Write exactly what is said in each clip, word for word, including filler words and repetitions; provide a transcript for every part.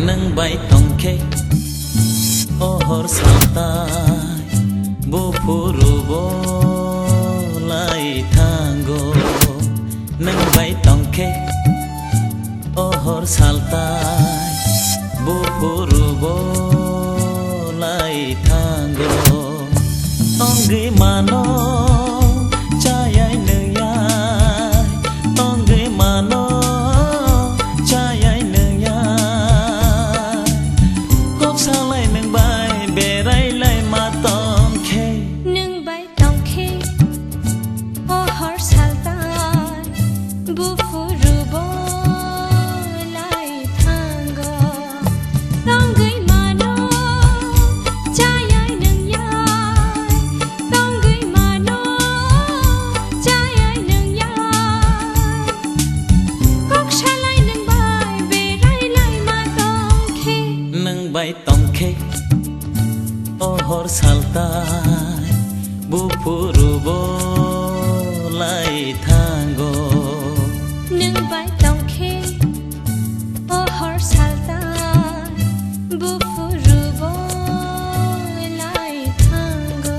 Nwng bai tongkhe o hor saltai, buphuru bo lai thango. Nwng bai tongkhe o hor saltai, buphuru bo lai thango. Tongwi mano chayai nwngyai, tongwi mano chayai nwngyai. Kok salai nwng bai berai lai ma tongkhe. Nwng bai tongkhe o hor saltai, buphuru bo lai thango. Tongwi mano chayai nwngyai, tongwi mano chayai nwngyai. Kok salai nwng bai berai lai ma tongkhe. Nwng bai tongkhe o hor saltai, buphuru bo lai thango. Nwng bai tongkhe o hor saltai, buphuru bo lai thango.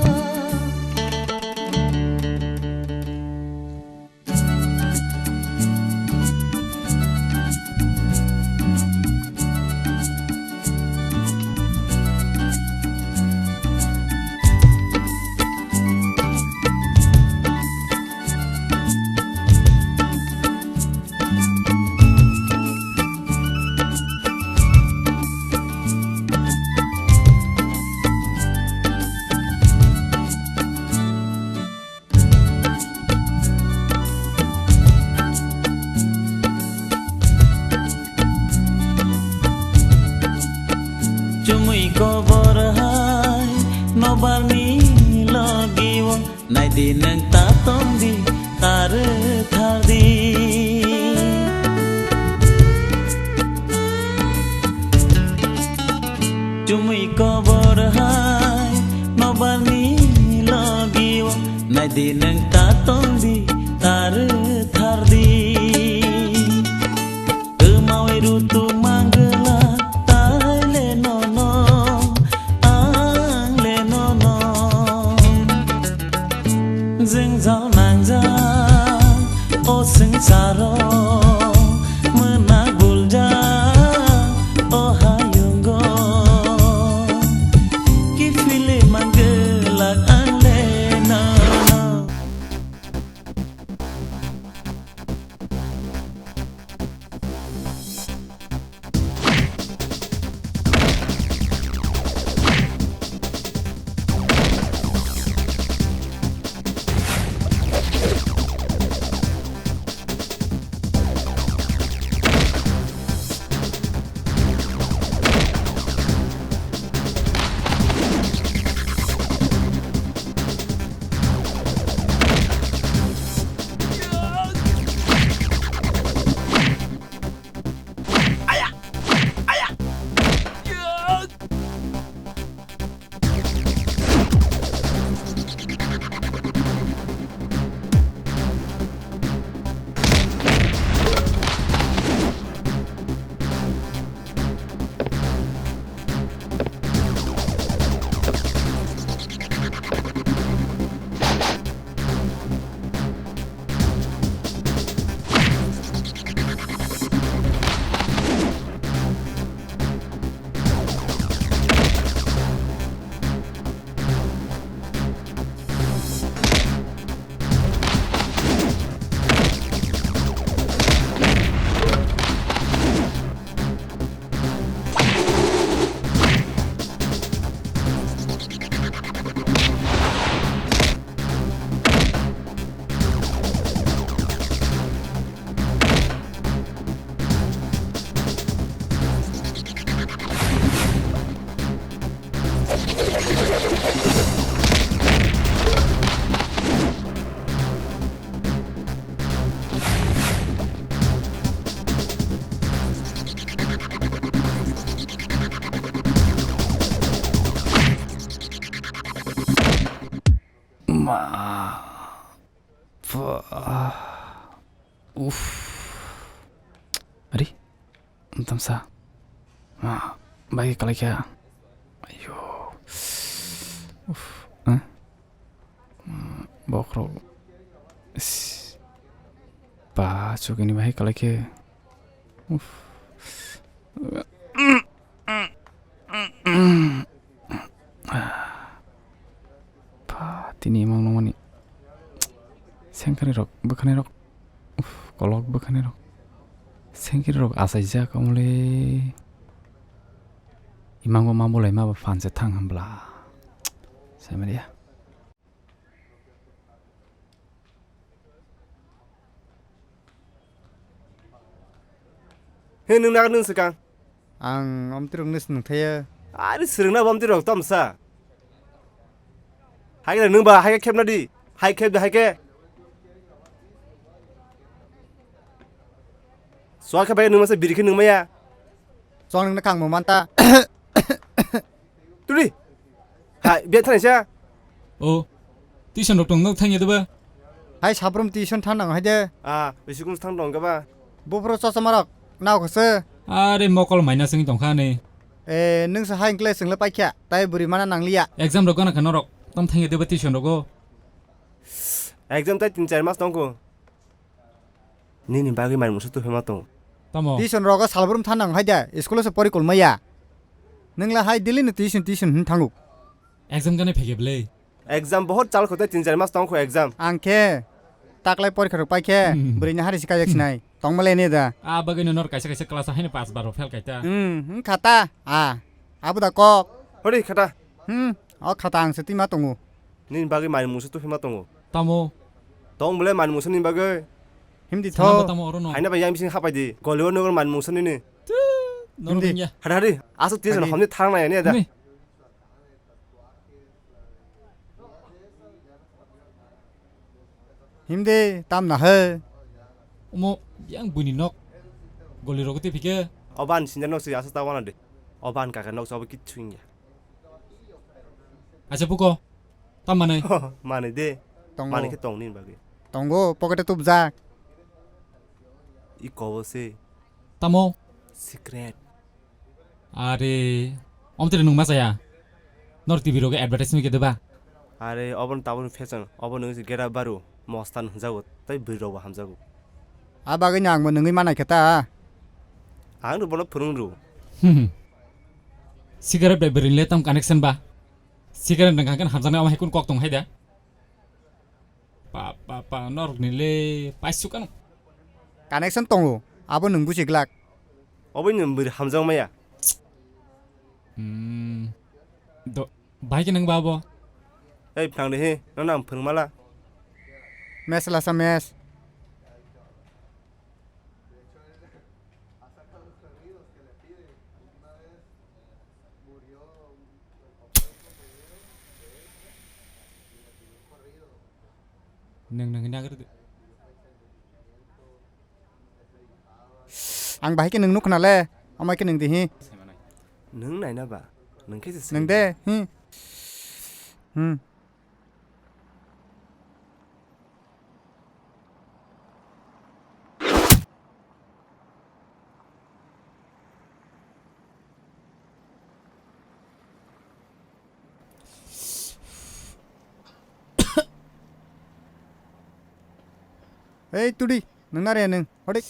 Chumui kobor hai nobarni logi o, naidi nwng ta tongdi, ta rwthardi. Chumui kobor hai nobarni logi o, naidi nwng ta tongdi, ta rwthardi. Twmawi rutuk mangwlak taile nono, angle nono. Jwngjal nangjak o swngcharo, mwnak buljak o hayungo. Kiphilwi mangwlak angle nono. Ma. Pha-, uff. Ari? Tamsa. Ah, bai kalai kha. Ayo. Uf, eh? Ah, bokhorok. Is. Ba, chukini bai kalai khe. Uf. Ba, tini imang nongmani. Sengkani rok, bwkhani rok. Uf, kolok bwkhani rok. Sengkani rok achaijak omole. Imang bo ma bolai ma ba phan se thang hambla. Samaria. He, nwng naga nwng swkang? Ang omtirok nws nungthaya. Ari swrwngna bo omtirok tamsa. Hai khe nwng ba, hai khe khepna di. Hai khep di, hai khe. Suwa khe bai nwng masa biri khe nwng maya. Chwng nwngno kangmo manta. Tuli. Hai, biya thani sa. O, tuition rok tong nok thangya deba? Hai, sabrum tuition thang nang hai de. Ah, bisi kum thang tong kaba. Bufro chosma rok, nao khose. Are mokol maina sing tong kha ni. E, nwng sa hai class sing le paikha, tai buri mana nang liya. Exam rok gana kha norok, tam thangya deba tuition rogo? Exam tai tin char mas tong kho. Nini bagwi mai mungsa tubui ma tongo. Tamo? Tuition rogo salbrum thanang hai da, school o se pori kolmaya. Nwng la hai daily no tuition, tuition hin thango. Exam gane phege bwle? Exam bohot chal khote tin char mas tong kho exam. Ang khe taklai porikha rok pai khe, hmm, bwrwi ni hari se kaijak, hmm, sinai. Tongma le ne da. A bagwi no nor kaisa kaisa class o haino pass bar rok fail kaita. Hmm, hmm, khata. A, abo da kok. Hori khata. Hmm, o khata ang se twi ma tongo. Nini bagwi mai mungsa tubui ma tongo. Tamo? Tong bole mani mungsa ni bagwi. Himdi tho. Sana ba tamo oro no. Haina ba yang bising hapai di. Goli o nogo mani mungsa ni ni. Norok himdi. Hingya. Hari hari. Asu tiya sana homni thang na ya ni da. Himdi. Himdi tam na he. Omo yang buini nok. Goli rogo te phike. Oban sinja nok si asa ta wana de. Oban kaka nok si obo kichu hingya. Acha buko. Tam manai? Manai de. Tongo. Manai khe tong nini bagwi. Tongo, pocket o tubjak. I kobo se. Tamo? Secret. Are, omtwrwi nwng ma chaya? Nor T V rogo advertise nugwi khe deba? Are, obo no tabuk ni fashion, obo nwng se gera baru, mostan hwnjago, tei bwrwi rok bo hamjago. A bagwi no ang bo nwngwi manai khe ta. Ang no bono phwrwng rw. Hmm. Cigarette bai bwrwi ni le tam connection ba? Cigarette nwng kha khe hamjaknai omo hai kunu kok tong hai da? Pa, pa, pa, norok ni le paisuk ano. Connection tongo, abo nwng buji glak. Obo nwng bwrwi hamjak maya. Hmm. Do, bai khe nwng ba abo? Ei, phang de he, nono ang phwrwng mala. Mes lasa mes. Nwng, nwng, nang rwdi. Ang bahai khe nwng nukha na le, amai khe nwng dihi. Nwng naina ba, nwng khe se nwng de, hmm. Hmm. Ei, tudi, nwng na re nwng, hodik.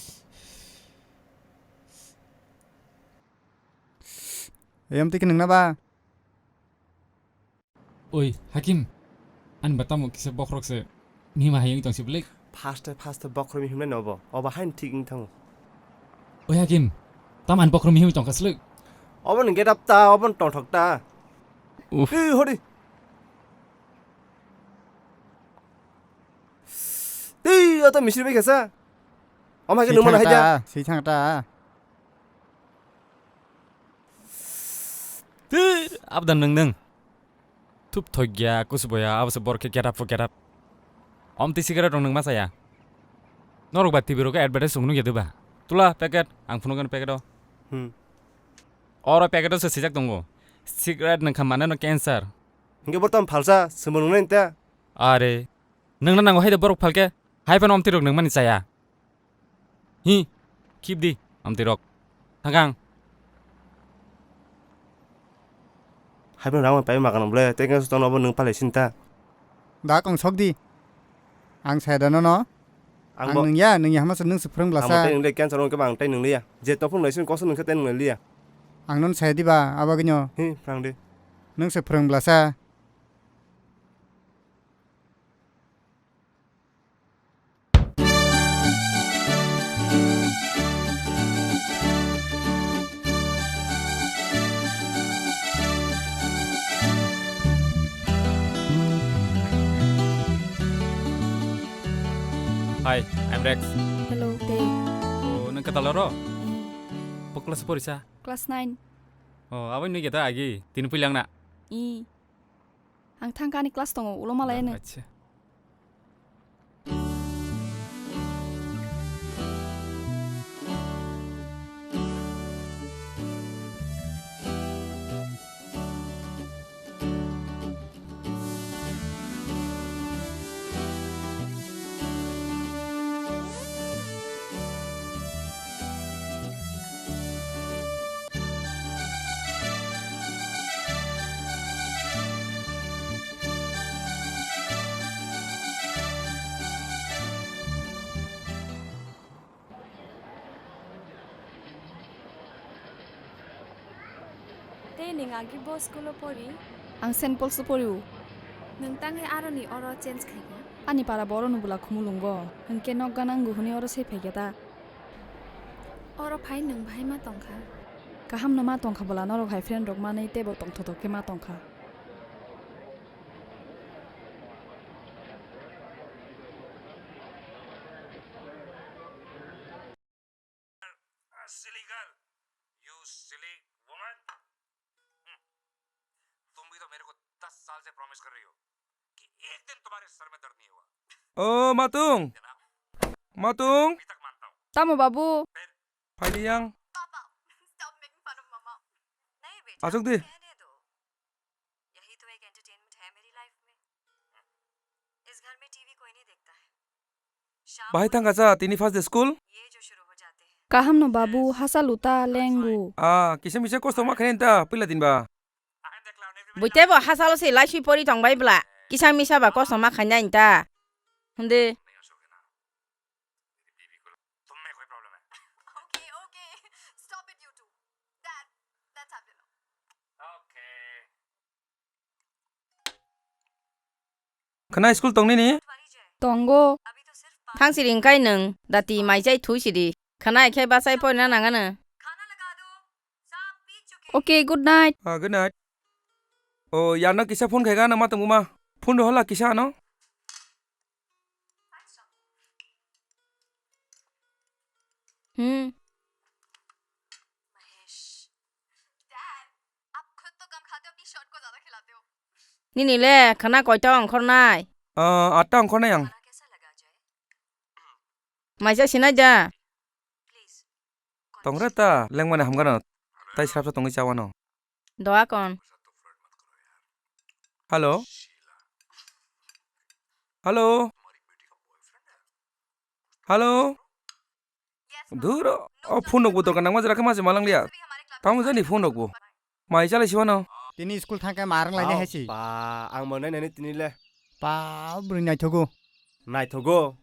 Ei, amtwi khe nwng na ba? Oi, Hakim. Ani ba tamo kisa bokhorok se mihima hayung tong si bwlwi. First, first bokhorok mihim nai no obo. Obo hain thik wng thango. Oi, Hakim. Tam ani bokhorok mihim tong kha swlwi. Obo ni get up ta, obo ni tongthok ta. Uff. Ei, hori. Tei, oto misiri bai kasa. Omo hai khe nung mano hai da. Si thang ta. Tei, abda nung nung. Thup thok ya, kus boya, abo se bor khe get up, get up. Om tei cigarette rok nung ma chaya. Norok ba T V rok advertise sung nung ya de ba. Tula packet, ang phunuk packet o. Hmm. Oro packet o se sijak tongo. Cigarette nung kha mane no cancer. Hingke bo tamo phalsa, swmung nai ta. Are, nungna nango hai da borok phalke, hai phano omtwi rok nung mani chaya. Hi, khibdi, omtwi rok. Thangkang. Hai bwrwi rang pai magan bwle, tei khe tongno bo nwng palai sin ta. Da kong sok di. Ang sai da nono. Ang Ang bo nung ya, nung ya hama se nung se phwrwng bwla Ang bo sa. Tei nung le cancer wng khe bang tei nung le ya. Je to phung lai sin koso nung khe tei nung le ya. Ang non sai di ba, abo gino. Hi, phrang de. Nung se phwrwng bwla sa. Hi, I'm Rex. Hello, Dave. Oh, nang katal oro? Hmm. Bo class porisa? Class nine. Oh, abo nui geta agi, tini puilang na? I. Ang thangka ani class tongo, ulo malai ano. Acha. Tei nwng agi bo school o pori? Ang Saint Paul's o pori o. Nwng tangwi aroni oro change khaikha? Ani para borok no bwla khumulungo, hwnkhe nok ganango hwnwi oro se phaikha ta. Oro phai nwng bahai ma tongkha? Kaham no ma tongkha bwla, norok hai friend rok manwi teibo tongthotok khe ma tongkha. Silly girl, you silly woman. Hmm. तुम भी तो मेरे को दस साल से प्रॉमिस कर रही हो कि एक दिन तुम्हारे सर में दर्द नहीं होगा। ओ मातुंग, मातुंग। अभी तक मानता हूँ। Tamo babu? फिर Phaidi yang. Papa, stop making fun of mama. नहीं बेटा, Asuk di. रहने दो। यही तो एक एंटरटेनमेंट है मेरी लाइफ में। इस घर में टीवी कोई नहीं देखता है। शाम Bahai को thangkha cha tini first day school? ये जो शुरू हो जाते हैं। Kaham no babu, hasa luta lengu. Ah, kisa misa kosto ma khain ta, pila din ba. Buitebo hasalo se laisui pori tong bai bla. Kisa misa ba kosto ma khain ta. Hunde. तुम में कोई प्रॉब्लम है? Okay, okay. Stop it, you two. Dad, let's have dinner. Okay. Khna school tong nini? Tongo. Thang siri wngkai nwng, dati mai chai thui siri. Khna hai khe bachai poina nangano. Okay, good night. Ah, good night. O, yarno kisa phone khaikha ano ma tongma. Phone rohola kisa ano. Hmm. Nini le khna koita ongkhornai? Ah, atta ongkhornai ang. Maisa sinai da? Tongra ta, lengmani hamgano. Tai srapsa tongwi chawano. Doa kon. Hello? Hello? Hello? Dur, o phone rokbo dorkar nangma jora khe ma se malang liya. Tamo jani phone rokbo. Mai chalai si phano. Tini school thangkhe ma rang lainai hai si. Ba, ang bo nai nai tini le. Ba, bwrwi naithogo. Naithogo.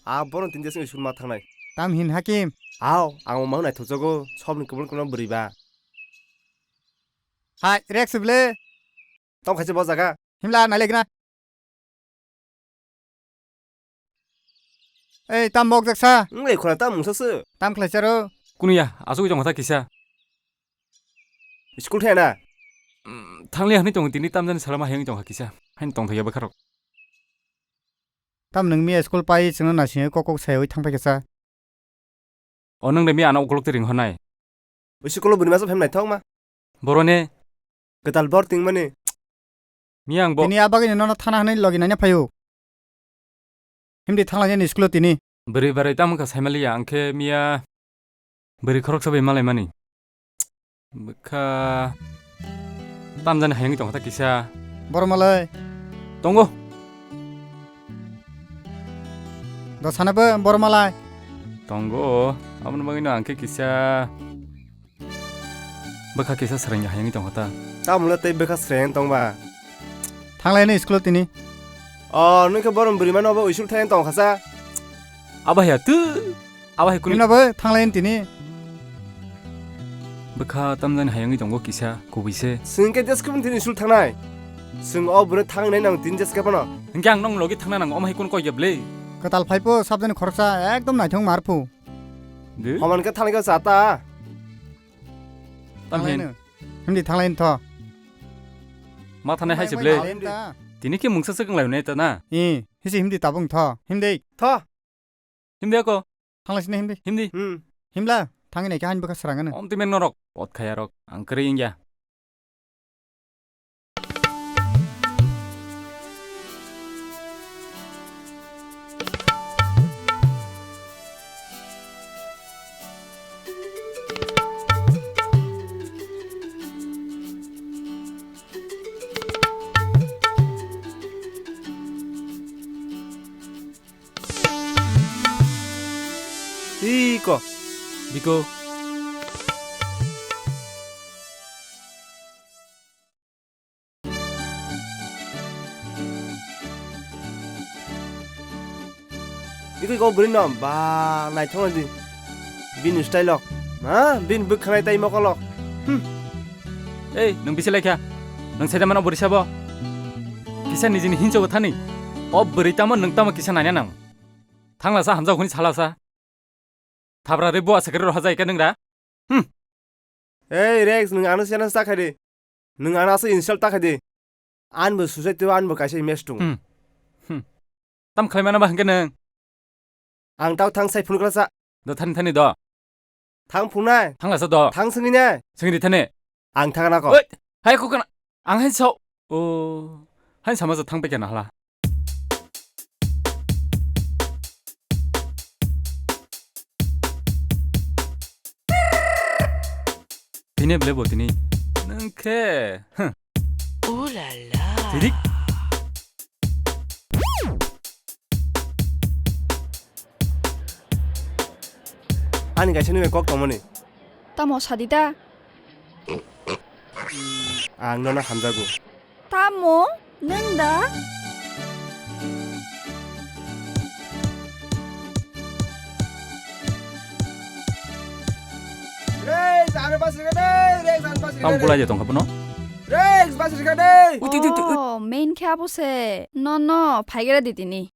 A bono tini jesung school ma thangnai. Tam hin Hakim. Ao, ang bo ma naithokjago. Sobni kubun kubun bwrwi ba. Hai, Rex bwle. Tamo khaisa bo jaga. Himla nai legna. Ei, tam mok jaksa. Wng lai khwna tam mungsa se. Tam khlai charo. Kunu ya, asugwi tongkha ta kisa. School thaya na? Mm, thangli hwnwi tongo tini tam jani salama hayung tongkha kisa. Hain tongthok ya bwkharok. Tam nung miya school pai chwngno naisingwi kok kok sayawi thangpai kisa. O nwng de mi ano ukolok twi ring hwnai. Usi kolo bini masa phem naithok ma. Boroni. Kwtal bor tingmani. Miya ang bo. Tini a bagwino nono thana hwnwi logi naina phaio. Himdi thangla jani school-o tini. Bwrwi barai tamo kha saimaliya, ang khe miya bwrwi khoroksa bai malaimani. Bwkha tamjani hayungwi tongkha ta kisa. Boro malai. Tongo. Dosana bo boro malai. Tongo. Aboni bagwino ang khe kisa Bwkha kisa srengya hayungwi tongkha ta. Tamole tei bwkha sreng tongba. Thanglai ni school tini. O, nung khe borom bwrwi mano bo uisul thai tongkha sa. Abo haya tu. Abo hai kunu. Nino bo thanglai tini. Bwkha tamjani hayungwi tongo kisa kubui se. Sing khe jes kubun tini uisul thangnai. Sing o bwrwi thangnai nang tini jes khe bono. Hingke ang nong logi thangna nang om hai kun koi ya ble. Kwtal phai po sabjani khoroksa ekdom naithok mar phu. De? Homan khe thanglai khe sa ta. Tam hin. Himdi thanglai tho. Ma thanai hai se ble. Tini khe mungsa se kanglai hwnwi ta na. I, hisi himdi tabung tho. Himdi. Tho. Himdi ako. Thanglai sini himdi. Himdi. Hmm. Himla, thangwi nai khe ani bwkha srang ano. Om twi men norok. Pot khaya rok. Ang kwrwi wngya. Iko. Biko. Iko iko bwrwi no ba naithok di. Bini style o. Ha? Bini bwkhanai tai mokol o. Hmm. Ei, nwng bisi laikha. Nwng saida mano bwrwi sabo. Kisa nijini hinsa thani. O bwrwi tamo nwng tamo kisa naina nang. Thanglasa hamjak hwnwi salasa. Thabra rwi bo asakri roha jai khe nwngra. Hmm. Ei, Rex, nwng ano siana sa khai di. Nwng ano asa insult ta khai di. Anbo suicide twibo anbo kaisa image tongo. Hmm. Hmm. Tam khlai mano ba hwnkhe nwng? Ang tao thang sai phunukla sa. Do thani thani do. Thang phungnai. Thanglasa do. Thang swngwi nai. Swngwi di thani. Ang thangna ko. Oi, hai ko kana. Ang hai sao. O. Hai sama sa thang pekya na hala. Tini ble bo tini. Nang khe. Huh. Ooh la la. Tirik. Ani kaisa nini kok tongmani. Tamo sadi ta? Ang nono hamjago. Tamo nwng da? Rex, ano bas rega de, Rex, ano bas rega de. Tamo bulai je tongkha bono. Rex, bas rega de. Uti, uti, uti, uti. Oh, main khe abo se. No, no, phaigera di tini.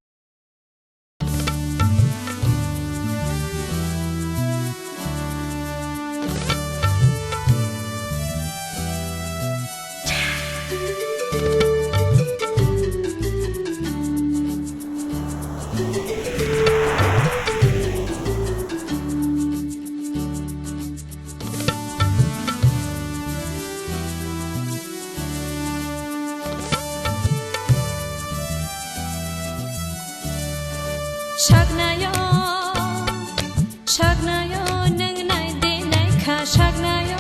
Saknayo, saknayo, nwng nai de nai kha saknayo.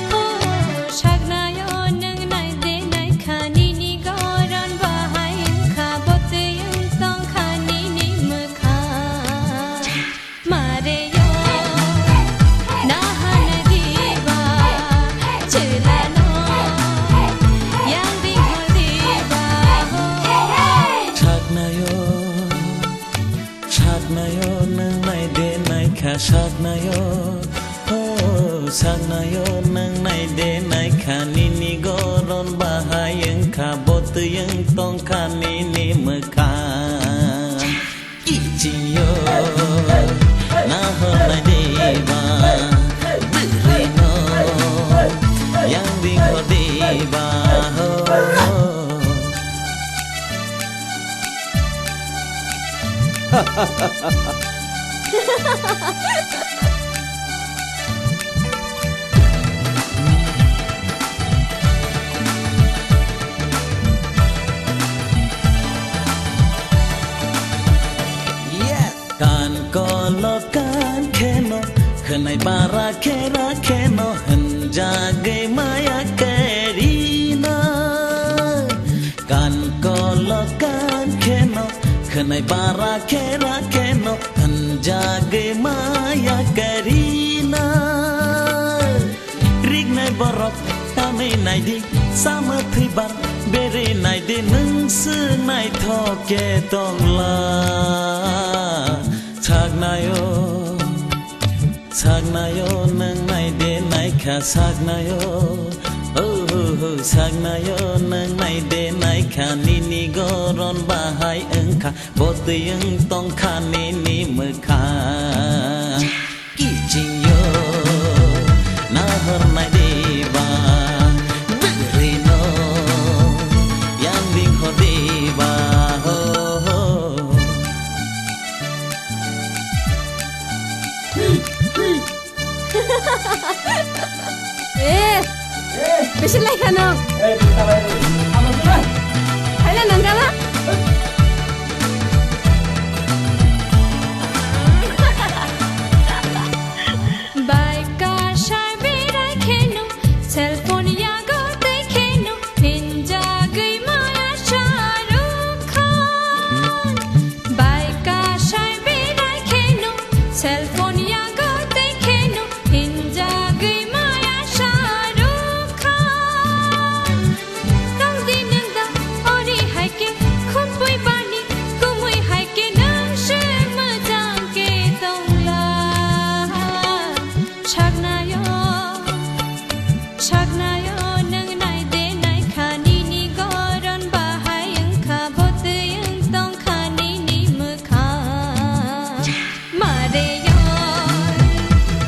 Oh, saknayo, nwng nai de nai kha nini goron bahai wng kha, botwi wng tong kha nini mwkhang. Mareyo, nahana diba, chwlano, yang ringhor diba, ho. Saknayo, saknayo, nwng nai de nai kha saknayo, ho, saknayo, nwng nai de nai kha nini goron bahai wng kha, botwi wng tong kha nini mwkhang. Ichingyo nahornai diba, bwrwino yang ringo diba, ho. Kan kolo kan kheno, khwnai bara khera kheno, hwnjagwi maya karina. Kan kolo kan kheno, khwnai bara khera kheno, hwnjagwi maya karina. Riknai Borok tamwi naidi, sama thwibar beri naidi, nwng se naithok khe tongla. Saknayo, saknayo, nwng naide naikha, saknayo. Oh, oh, oh, saknayo, nwng naide naikha, nini goron bahai wngkha, botwi wng tongkha nini mwkhang. Kichingyo, nahornai diba, bwrwino, yang ringhor diba, ho, ho. Eh, bisi lai khano. Phaila nangala. Bai kasai berai kheno, cell phone yago tei kheno, hinjagwi maya charukhan. Bai kasai berai kheno, cell phone yago tei kheno, hinjagwi maya charukhan. Tongdi nwng da ori hai khe, khumui bani, khumui hai khe nwng se mwjang khe tongla. Saknayo, saknayo, nwng naide naikha nini goron bahai wngkha, botwi wng tongkha nini mwkhang. Mareyo,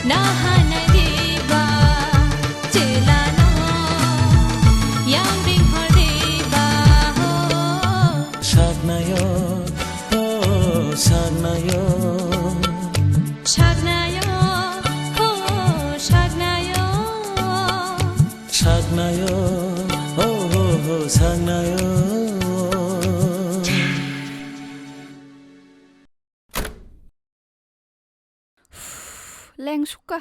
nahanai diba, chwlano, yang ringhor diba, ho. Saknayo, oh, saknayo. Saknayo, ho, saknayo. Saknayo, ho, ho, ho, saknayo. Leng sukha.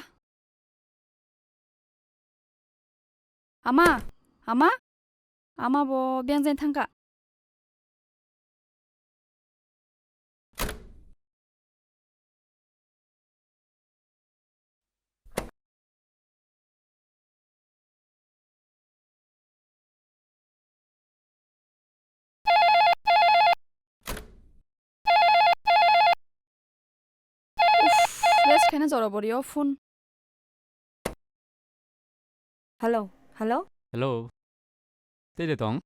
Ama, ama, ama bo biyang jain thangkha. Uff, waste khaina jora boriyo phone. Hello, hello? Hello. Tei de tong?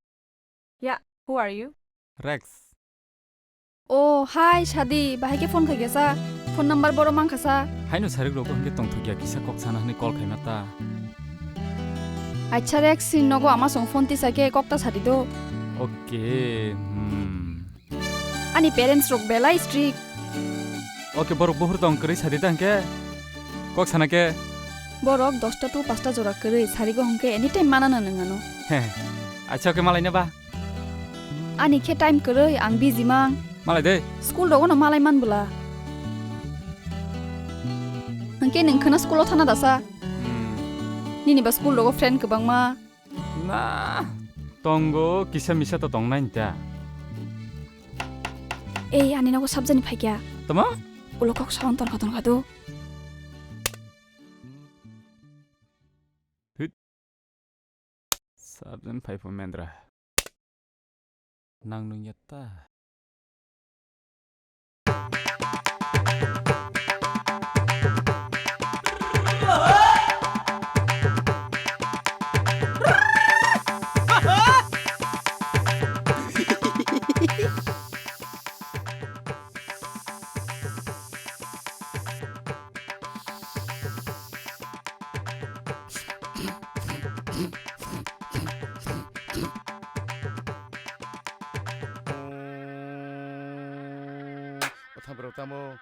Yeah, who are you? Rex. Oh, hi, Sadi. Bahai khe phone khaikha sa? Phone number boro mankha sa? Haino sarik rogo hwnkhe tongthokya kisa kok sana hwnwi call khaima ta. Acha Rex, sin nogo ama song phone tisa khe kok ta sadi do. Okay, hmm. Ani parents rok belai strict. Oke, borok buhur tong kwrwi sadi ta hwnkhe? Kok sana khe? Borok dosta to pasta jora kwrwi sarigo hwnkhe anytime manana nwng ano. He, acha, oke, malai na ba? Ani khe time kwrwi, ang busy mang. Malai de. School rogo no malai man bwla. Hwnkhe nwng khwna school o thana dasa? Hmm. Nini ba school rogo friend kwbangma? Na, tongo, kisa misa to tongnai ta. Ei, ani nogo sabjani phaikya. Tamo? Ulo kok sawan tonkha tonkha do. Hit. Sabjani phai pho mendra. Nang nung ya ta. Otham bro tamo.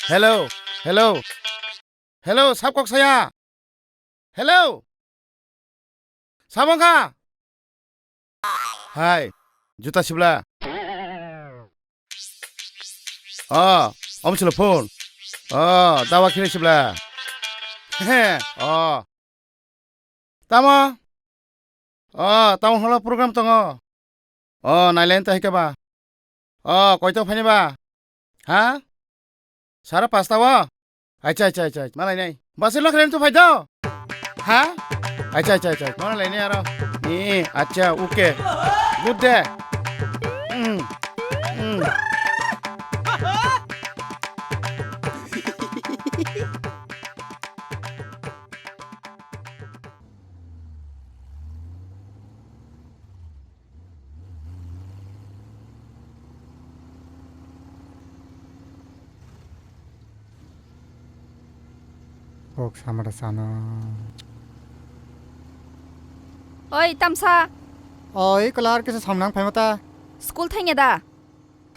Hello, hello. Hello, sab kok saya. Hello. Sabo wngkha? Hai, juta sibla. Oh, om silo phone. Oh, dawa khiri sibla. He, oh. Tamo? Oh, tamo holo program tongo. Oh, nailen ta hike ba. Oh, koito phani ba? Ha? Sara pasta o? Acha, acha, acha, malai nai. Basi lok ren tu phai do? Ha? Acha, acha, acha, malai nai aro. Ni, acha, okay. Good day. Mm. Mm. Kok samara sano. Oi, tamsa. Oi, kelar kisa samnang phaima ta. School thangya da?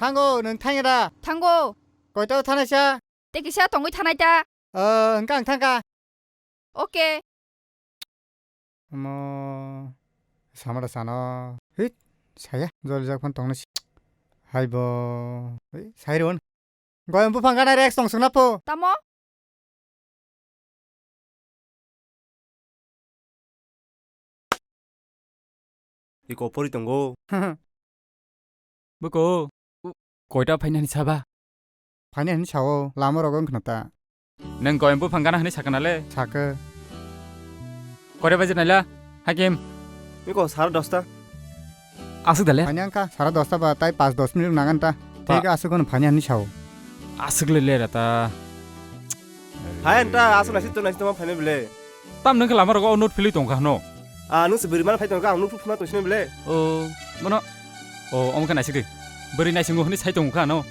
Thango, nwng thangya da? Thango. Koito thanaisa? Tei kisa tongwi thanai ta. O, hwnkha ang thangkha. Okay. Omo, samara sano. Hit, saya, jolijak phone tongna si. Hai bo. Hei, sai run. Goyam buphang gana rex tong sungna po. Tamo? Iko pori tongo. Buko, u-, koita phainani saba? Phainani sao, lama rogo wngkhna ta. Nang goyam buphang gana hwnwi sakana le? Sakhe. Kore baje naila, Hakim? Iko sara dosta. Aswk dale? Phaini angkha, sara dosta ba, tai pas dos minute nangan ta. Pa- Thik aswk ono phaini hwnwi sao. Aswk le lera ta. Hai anta, aswk naisi to naisi to ma phaini bile. Tam nang khe lama rogo o note philwi tongkha hwno. Ah, nung se bwrwi mana phai tongkha, ang nung phuna tongsinai bile. O, bono. O, omo khe naisik di. Bwrwi naisingo hwnwi sai tongkha hwno.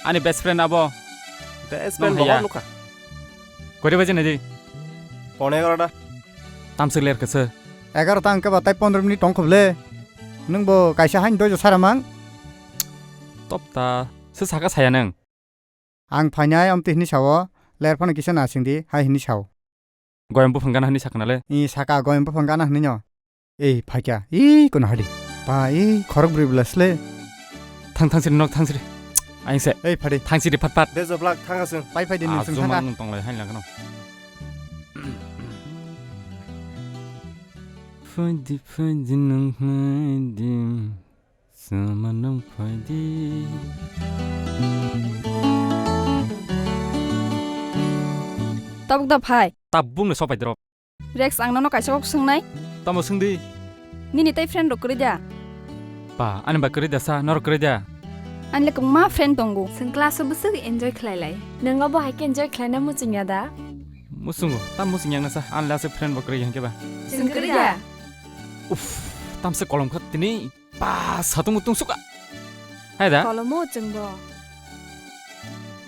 Ani best friend abo. Best friend bohor nukha. Kore baje nai di? Pone egarota. Tamswk ler khe se. Egarota hwnkhe ba tai pondro minute tong kho bile. Nung bo kaisa hain doijo sara mang. Top ta. Se saka saya nang. Ang phainai omtwi hwnwi sao, ler phano kisa nasing di, hai hwnwi sao. Goyam buphang gana hwnwi sakha nale? I saka goyam buphang gana hwnwi no. Ei phaikya, i kono hadi. Pa, i khorok bwrwi bwla sle. Thang, thang siri nok, thang siri. Aing se. Ei phadi. Thang siri phat phat. Bejo blak thang aswng. Pai phai di nung sung thangka. Nung tonglai hain langkano. Phai di, phai di nung hai di. Sama nung phai di. Tabuk da phai. Tabuk no sopai drop. Rex, ang nono kaisa kok swngnai. Tamo swng di. Nini tai friend rok kwrwi da? Pa, ani ba kwrwi da sa, norok kwrwi da? Ani le kwbangma friend tongo. Chwng class o bwswk enjoy khlai lai. Nwng obo hai khe enjoy khlaina muchung ya da? Muchungo, tam muchung yang na sa, ani le aswk friend bo kwrwi hwnkhe ba. Chwng kwrwi da? Uff, tamse kolom kha tini. Ba, satung mutung suka. Hai da? Kolomo chwngbo.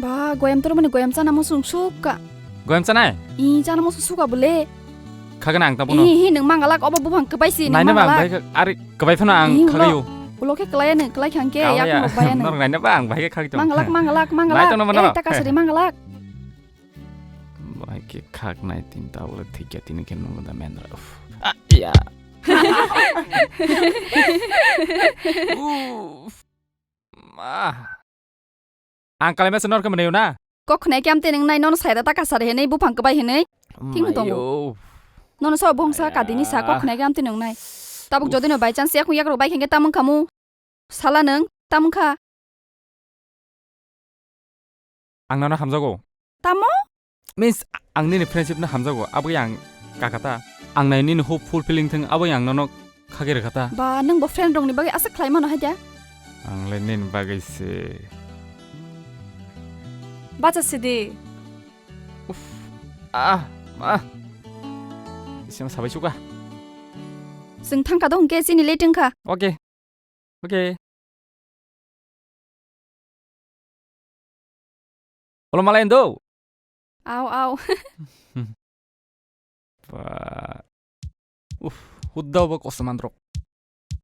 Ba, goyam toro mani goyam chana musung suka. Goyam chanai? I chana musung suka bole. Khagana ang tabukno. Hi, hi, nung mangalak obo buphang kwbai si, nung mangalak. Naina ba ang bai kha-, ari kwbai phano ang khagayo. Ulo khe kwlaiya nung, kwlai khang khe, yak mok baiya nung. Norok naina ba ang bai khe khagito. Mangalak, mangalak, mangalak. Nai tono mano. Eh, taka sari mangalak. Bai khe khak nai tin ta ulo thikya tini khe nung da mendra. Uff. Ah, ya. Uff. Ma. Ang kalaima se norok mwnwi na. Kok khwnai khe amtwi nung nai nono saida ta kasari hinwi buphang kwbai hinwi. Thik no tongo. Mayo. Nono sa buphang sa kadini sa kok khwnai khe amtwi nung nai. Tabuk jodi no by chance yakung yakrok bai khengkhe tamung khamu. Sala nung tamung kha. Ang nono hamjago. Tamo? Means, ang nini friendship no hamjago, aboni ang kakata. Ang nai nini hope fulfilling thung, aboni ang nono khagwi rwkha ta. Ba, nwng bo friend rokni bagwi aswk khlai mano hai da? Ang le nini bagwi se. Bacha sidi. Uff, ah, ma. Isang sabai suka. Chwng thangkha do hwnkhe chini late wngkha. Okay. Okay. Olo malai do. Au, au. Ba. Uff, hudda ba kosoman rok.